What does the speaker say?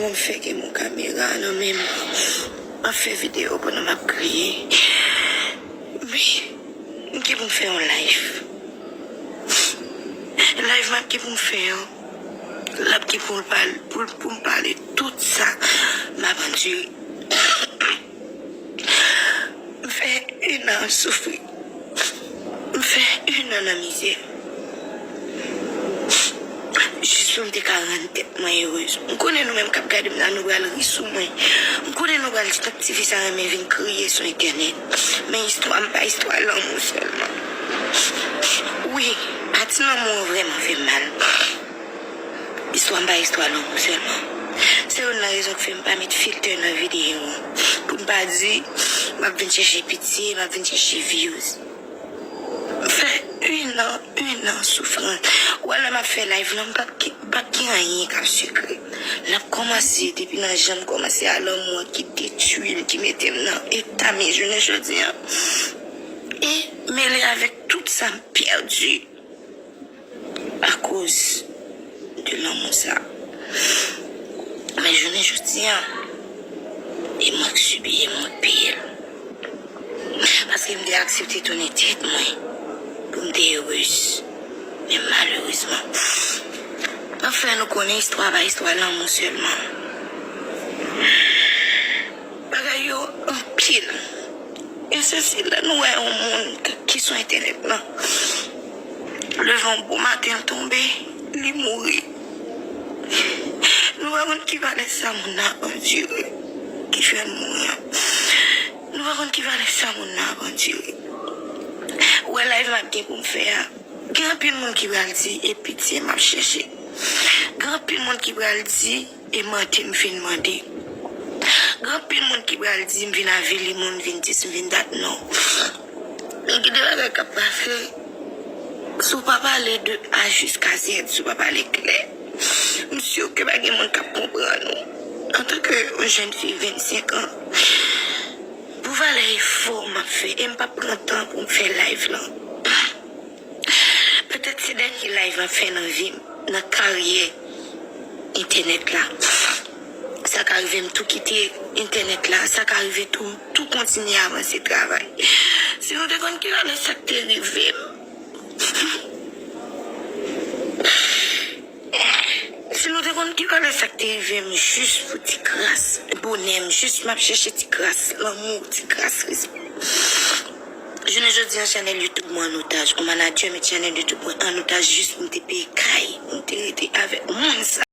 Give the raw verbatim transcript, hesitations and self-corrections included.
M fè gen yon kamera nan men m. M ap fè videyo pandan m ap kriye. Wi, m gen pou m fè yon live. Live m ap gen pou m fè an, l ap gen pou l pale, pou, pou m pale tout sa m ap andire. M fè un an soufri. M fè un an nan mizè. Jis pou m te ka rann tèt mwen erez. M konnen nou menm k ap gade m la, nou pral ri sou mwen. M konnen nou pral di, "Tank tifi sa renmen vin kriye sou entènèt." Men istwa m pa istwa lanmou sèlman. Wi, pati lanmou an vrèman fè m mal. Istwa m pa istwa lanmou sèlman. Se youn nan rezon k fè m pa met filtè nan videyo an. Pou m pa di, "M ap vin chèche pitye, m ap vin chèche views." M fè un an, un an soufrans. Ou wè lè m ap fè live lan, m p ap gen, m p ap gen anyen k ap sekrè. N ap kòmanse depi nan jan m kòmanse a lanmou an ki detwi m, ki mete m nan eta m ye jounen jodi an. E mele avèk tout sa m pèdi akoz de lanmou sa. Men jounen jodi an, e mwen k sibi, e mwen k peye l. Paske m te aksepte tounen tèt mwen pou m te erez. Men malerezman, anfen, nou konnen istwa pa istwa lanmou sèlman. Bagay yo anpil. E se si lè nou wè yon moun k-, ki sou entènèt lan leve yon bon maten, l tonbe, li mouri. Nou pa konn ki valè sa moun nan andire ki fè l mouri an. Nou pa konn ki valè sa moun nan ap andire. Ou wè live m ap gen pou m fè a, gen anpil moun ki pral di e pitye m ap chèche. Gen anpil moun ki pral di e mande m vin mande. Gen anpil moun ki pral di m vin avili moun, vin dis, m vin dat, non. Men gen de bagay k ap pase. Si w pa pale de A jiska Z, si w pa pale klè, m si ke pa gen moun k ap konprann ou. Antanke yon jèn fi vennsenk an, pou valè efò m ap fè, e m p ap pran tan pou m fè live lan. Petèt se dènye live m ap fè nan vi m, nan karyè entènèt la. Sa ka rive m tou kite entènèt la, sa ka rive tou, tou kontinye avanse travay. Si nou te konn ki valè sa k te rive m, si nou te konn ki valè sa k te rive m jis pou ti kras bonè m, jis m ap chèche ti kras lanmou, ti kras respè. Jounen jodi an, chanèl YouTube mwen an otaj. Yon manadjè met chanèl YouTube mwen an otaj jis pou m te peye kay, pou m te rete avèk moun sa.